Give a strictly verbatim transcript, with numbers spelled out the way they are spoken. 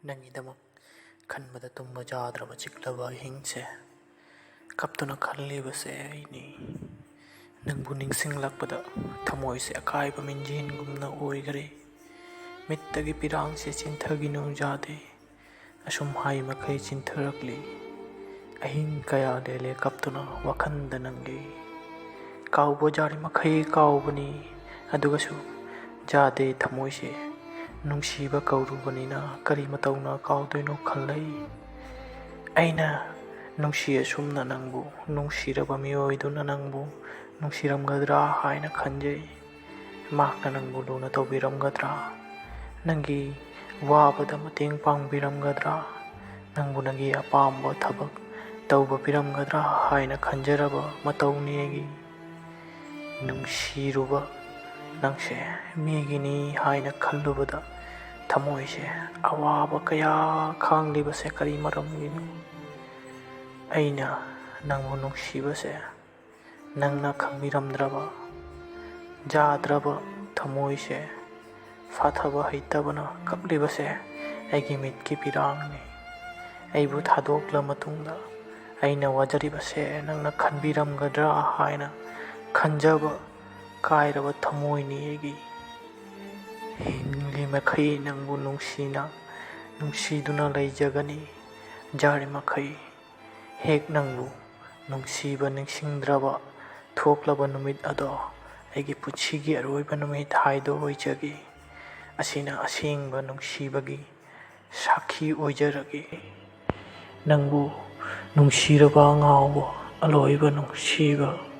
ꯅꯪꯒꯤꯗꯃꯛ ꯈꯟꯕꯗ ꯇꯨꯝꯕ ꯌꯥꯗ꯭ꯔꯕ ꯆꯤꯛꯂꯕ ꯑꯍꯤꯡꯁꯦ ꯀꯞꯇꯨꯅ ꯈꯜꯂꯤꯕꯁꯦ ꯑꯩꯅꯤ꯫ ꯅꯪꯕꯨ ꯅꯤꯡꯁꯤꯡꯂꯛꯄꯗ ꯊꯃꯣꯏꯁꯦ ꯑꯀꯥꯏꯕ ꯃꯤꯡꯖꯦꯟꯒꯨꯝꯅ ꯑꯣꯏꯈꯔꯦ꯫ ꯃꯤꯠꯇꯒꯤ ꯄꯤꯔꯥꯡꯁꯦ ꯆꯤꯟꯊꯈꯤꯅꯨ ꯌꯥꯗꯦ꯫ ꯑꯁꯨꯝ ꯍꯥꯏ ꯃꯈꯩ ꯆꯤꯟꯊꯔꯛꯂꯤ꯫ ꯑꯍꯤꯡ ꯀꯌꯥ ꯂꯦꯜꯂꯦ ꯀꯞꯇꯨꯅ ꯋꯥꯈꯜꯗ ꯅꯪꯒꯤ꯫ ꯀꯥꯎꯕ ꯌꯥꯔꯤ ꯃꯈꯩ ꯀꯥꯎꯕꯅꯤ꯫ ꯑꯗꯨꯒꯁꯨ ꯌꯥꯗꯦ ꯊꯃꯣꯏꯁꯦ꯫ ꯅꯨꯡꯁꯤꯕ ꯀꯧꯔꯨꯕꯅꯤꯅ ꯀꯔꯤ ꯃꯇꯧꯅ ꯀꯥꯎꯗꯣꯏꯅꯣ ꯈꯜꯂꯛꯏ꯫ ꯑꯩꯅ ꯅꯨꯡꯁꯤ ꯑꯁꯨꯝꯅ ꯅꯪꯕꯨ, ꯅꯨꯡꯁꯤꯔꯕ ꯃꯤꯑꯣꯏꯗꯨꯅ ꯅꯪꯕꯨ ꯅꯨꯡꯁꯤꯔꯝꯒꯗ꯭ꯔꯥ ꯍꯥꯏꯅ ꯈꯟꯖꯩ꯫ ꯃꯍꯥꯛꯅ ꯅꯪꯕꯨ ꯂꯨꯅ ꯇꯧꯕꯤꯔꯝꯒꯗ꯭ꯔꯥ? ꯅꯪꯒꯤ ꯋꯥꯕꯗ ꯃꯇꯦꯡ ꯄꯥꯡꯕꯤꯔꯝꯒꯗ꯭ꯔꯥ? ꯅꯪꯕꯨ ꯅꯪꯒꯤ ꯑꯄꯥꯝꯕ ꯊꯕꯛ ꯇꯧꯕ ꯄꯤꯔꯝꯒꯗ꯭ꯔꯥ ꯍꯥꯏꯅ ꯈꯟꯖꯔꯕ ꯃꯇꯧꯅꯤ ꯑꯩꯒꯤ꯫ ꯅꯨꯡꯁꯤꯔꯨꯕ ꯅꯪꯁꯦ ꯃꯤꯒꯤꯅꯤ ꯍꯥꯏꯅ ꯈꯜꯂꯨꯕꯗ ꯊꯃꯣꯏꯁꯦ ꯑꯋꯥꯕ ꯀꯌꯥ ꯈꯥꯡꯂꯤꯕꯁꯦ ꯀꯔꯤ ꯃꯔꯝꯒꯤꯅꯣ? ꯑꯩꯅ ꯅꯪꯕꯨ ꯅꯨꯡꯁꯤꯕꯁꯦ ꯅꯪꯅ ꯈꯪꯕꯤꯔꯝꯗ꯭ꯔꯕ, ꯌꯥꯗ꯭ꯔꯕ ꯊꯃꯣꯏꯁꯦ ꯐꯥꯊꯕ ꯍꯩꯇꯕꯅ ꯀꯞꯂꯤꯕꯁꯦ ꯑꯩꯒꯤ ꯃꯤꯠꯀꯤ ꯄꯤꯔꯥꯡꯅꯤ꯫ ꯑꯩꯕꯨ ꯊꯥꯗꯣꯛꯂ ꯃꯇꯨꯡꯗ ꯑꯩꯅ ꯋꯥꯖꯔꯤꯕꯁꯦ ꯅꯪꯅ ꯈꯟꯕꯤꯔꯝꯒꯗ꯭ꯔꯥ ꯍꯥꯏꯅ ꯈꯟꯖꯕ ꯀꯥꯏꯔꯕ ꯊꯃꯣꯏꯅꯤ ꯑꯩꯒꯤ꯫ ꯍꯤꯡꯂꯤ ꯃꯈꯩ ꯅꯪꯕꯨ ꯅꯨꯡꯁꯤꯅ, ꯅꯨꯡꯁꯤꯗꯨꯅ ꯂꯩꯖꯒꯅꯤ꯫ ꯌꯥꯔꯤꯃꯈꯩ ꯍꯦꯛ ꯅꯪꯕꯨ ꯅꯨꯡꯁꯤꯕ ꯅꯤꯡꯁꯤꯡꯗ꯭ꯔꯕ ꯊꯣꯛꯂꯕ ꯅꯨꯃꯤꯠ ꯑꯗꯣ ꯑꯩꯒꯤ ꯄꯨꯟꯁꯤꯒꯤ ꯑꯔꯣꯏꯕ ꯅꯨꯃꯤꯠ ꯍꯥꯏꯗꯣ ꯑꯣꯏꯖꯒꯦ꯫ ꯑꯁꯤꯅ ꯑꯁꯦꯡꯕ ꯅꯨꯡꯁꯤꯕꯒꯤ ꯁꯥꯈꯤ ꯑꯣꯏꯖꯔꯒꯦ꯫ ꯅꯪꯕꯨ ꯅꯨꯡꯁꯤꯔꯕ ꯑꯉꯥꯎꯕ, ꯑꯂꯣꯏꯕ ꯅꯨꯡꯁꯤꯕ꯫